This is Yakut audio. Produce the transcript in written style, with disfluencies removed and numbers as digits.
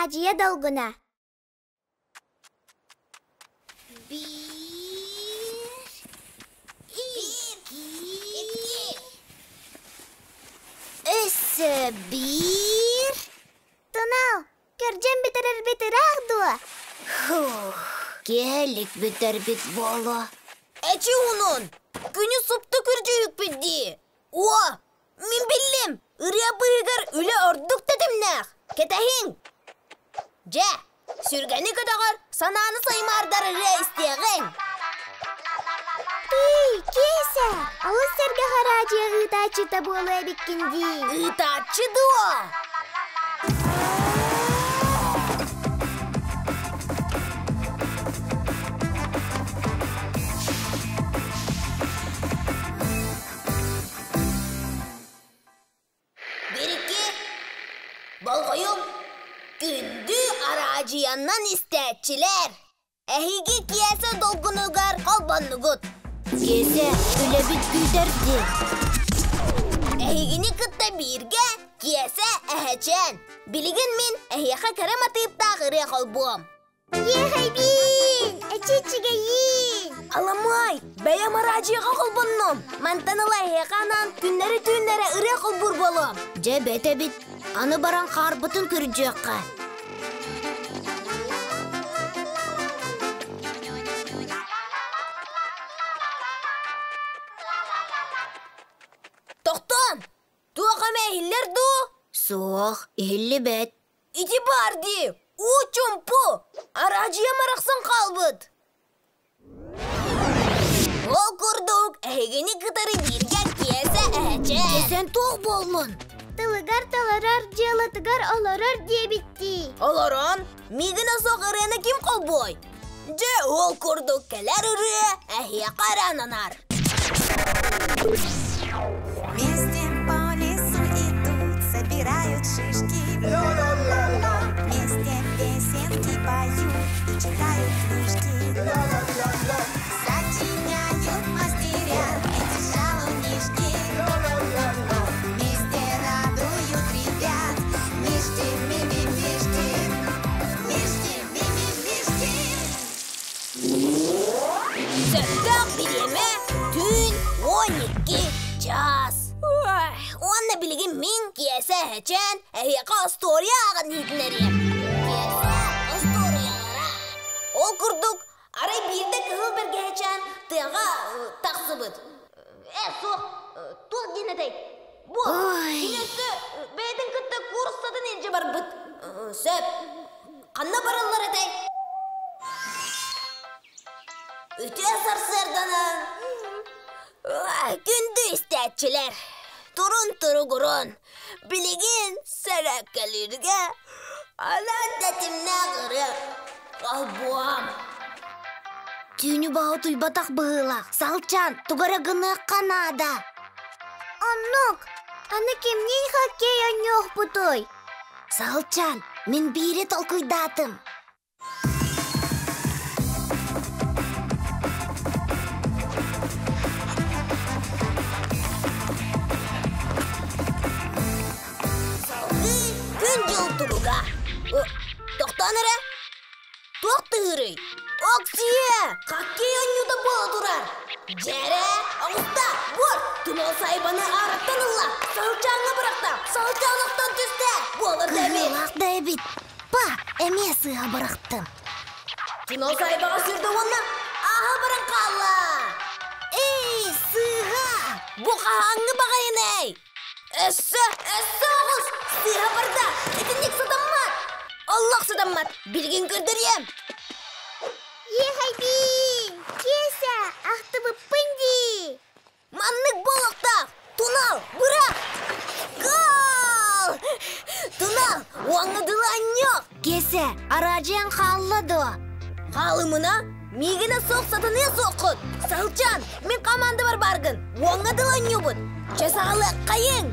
Араадьыйа долгуна Биир, икки, өссө биир. Тунал, көрдьөн бүтэрэрбит ыраах дуо? Фух, киэһэлик бүтэрбит буолуо. Эчи унун, күнү супту күрдьүһүкпүт дии. Уо, мин биллим, ырыа быыһыгар үлэ ордук тэтимнээх. Кэтэһиҥ. Дьэ, сүргэни көтөҕөр, санааны саймаардар ырыа истиэҕиҥ. Тыый, Киэсэ, алыс сэргэх араадьыйа ыытааччыта буолуо эбиккин дии. Ыытааччы дуо? Бирики, болҕойуҥ, күндү араадьыйаннан истээччилэр! Эһиги Киэсэ долгунугар холбоннугут. Киэсэ, үлэбит күүтэр дии. Эһигини кытта бииргэ Киэсэ эһэчээн. Билигин мин эһиэхэ кэрэ матыыптаах ырыа холбуом. Ехэйбиин! Эчичигэйиин! Аламай, бэйэм араадьыйаҕа холбоннум. Мантан ыла эһиэхэ анаан күннэри-түүннэри ырыа холбуур буолуом. Дьэ, бэт эбит. Аны баран хаарбытын күрдьүөххэ. Тохтоон! Туох эмэ иһиллэр дуу? Суох, иһиллибэт. Ити баар дии, уу чумпу, араадьыйам арахсан хаалбыт. Ол курдук, эһигини кытары бииргэ Киэсэ эһэчэ. Киэсэн туох буоллун? Тылыгар толорор, дьыалатыгар олорор диэбиттии. Олорон, миигин суох ырыаны ким холбуой? Дьэ, ол курдук кэлэр ырыа эһиэхэ эрэ ананар. Вместе по лесу идут, собирают шишки. Вместе песенки поют и читают книжки. Сочиняют мастера эти шалунишки. Вместе радуют ребят. Мишки, мими-мишки. Мишки, мими-мишки. Сөптөөх бириэмэ түүн 12 час. Уонна билигин мин Киэсэ эһэчээн эһиэхэ остуоруйа ааҕан иһитинэриэм. Киэсэ остуоруйалара. Ол курдук, арай биирдэ кыһыл бэргэһэчээн тыаҕа тахсыбыт. Э, суох, туох диэн этэй? Бу, кини өссө бэйэтин кытта кууруссатын илдьэ барбыт. Сөп. Ханна бараллар этэй? Үтүө сарсыарданан күндү истээччилэр, турун туругурун, билигин сэрээккэлииргэ анаан тэтимнээх ырыа холбуом. Түүнү баҕа утуйбатах быһыылаах. Салчаан, тугу эрэ гыныахха наада. Оннук, аны кимниин хоккей оонньуохпутуй? Салчаан, мин биири толкуйдаатым. Салгыы күн-дьыл туруга. Тохтоон эрэ. Туох тыһыырый? Оксиэ! Хоккей оонньуута буола турар. Дьэрэ, оҕуста, буор! Тумал сайбаны аараттан ылла. Саһылчааҥҥа бырахта. Саһылчаан охтон түстэ. Буолар да эбит. Кыһыылаах да эбит. Па, эмиэ сыыһа бырахтым. Тунал сайбаҕа сүүрдэ уонна ааһа баран хаалла. Эй, сыыһа! Бу хаһааҥҥы баҕайыный? Өссө, өссө оҕус! Сыыһа барда! Итинник сатаммат! Олох сатаммат! Билигин көрдөрүөм! Ехайбин! Киэсэ, ахтыбыппын дии! Маннык буолуохтаах! Тунал, бырах! Гол! Тунал, уоҥҥа дылы анньыах! Киэсэ, араадьыйаҥ хаалла дуо? Хаалымына, миигинэ суох сатаныа суоххут! Саһылчаан, мин командабар бааргын! Уоҥҥа дылы анньуубут! Чэ саҕалыаххайыҥ!